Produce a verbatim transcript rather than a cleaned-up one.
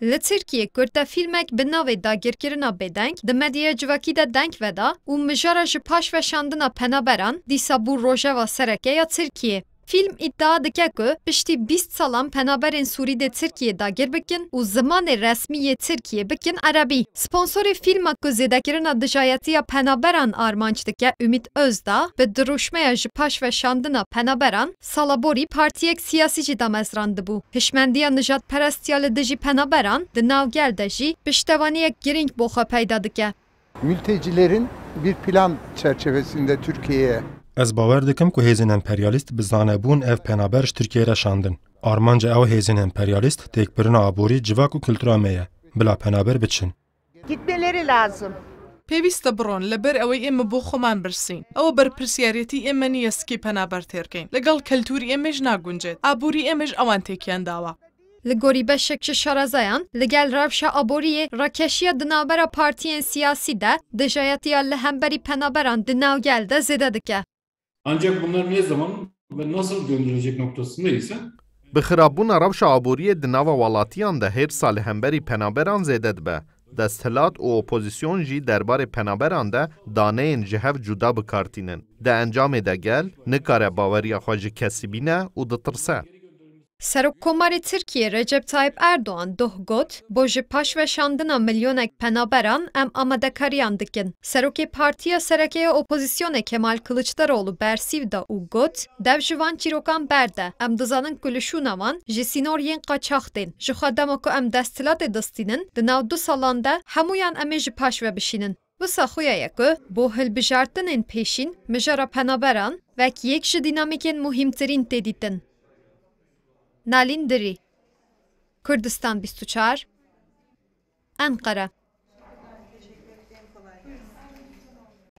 Li Tirkiyê kurtefîlmek bi navê Dagirkirina Bêdeng di medyaya civakî de deng veda û mijara ji paş veşandina penaberan dîsa bû rojeva sereke ya Tirkiyê. Fîlm îdia dike ku piştî bîst salan penaberên Sûrî dê Tirkiyê dagir bikin û zimanê resmî yê Tirkiyê bikin erebî. Sponsorê fîlma ku zêdekirina dijayetiya penaberan armanc dike, Ümit Özdağ, bi dirûşmeya ji paş veşandina penaberan sala borî partiyek siyasî jî damezrandibû. Hişmendiya nijadperestiya li dijî penaberan di nav gel de jî piştevaniyek girîng bo xwe peyda dike. Mültecilerin bir plan çerçevesinde Türkiye'ye Ez bawer dikim ku hêzên emperyalîst bi zanebûn ev penaber ji Tirkiyeyê re şandin. Armanca ew hêzên emperyalîst têkbirina aborî, civak û kultura me ye. Bila penaber biçin. Gitmeleri lazım. Pêwîst e biron, li ber ewê ê me bo xweman birsîn. Ew berpirsiyariyetî ê me nîye sikê penaber têr keyn. Li gel keltûrî ê me jî naguncêt. Aborî ê me ji ewan têkiyan dawa. Li gorî beşek ji şarezayan, li gel rewşa aboriyê rakeşiya di navbera partiyên siyasî de dijayetiya li hemberî penaberan di nav gel de zêde dike. Ancak bunlar ne zaman ve nasıl döndürecek noktasında ise Bi xirabûna rewşa aboriyê di nava welatiyan de hêrsa li hemberî penaberan zêde dibe. Desthilat û opozîsyon jî derbarê penaberan de daneyên ji hev cuda bi kar tînin. Di encamê de gel nikare baweriya xwe ji kesî bîne û ditirse. Serokkomarê Tirkiyê Recep Tayyip Erdoğan doh got, bo ji paş veşandina milyonek penaberan em amadekariyan dikin. Serokê Partiya Sereke ya Opozisyonê Kemal Kılıçdaroğlu bersîv da û got, dev ji van çîrokan berde. Em dizanin ku li şûna wan ji sînor yên qaçax tên. Ji xwe dema ku em desthilatê distînin, di nav du salan de hemûyan em ê ji paş ve bişînin. Wisa xuya ye ku bo hilbijartinên pêşîn mijara penaberan wek yek ji dînamîkên muhîmtirîn tê dîtin. Nalîn Dirî, Kurdistan bîst û çar, Enqere.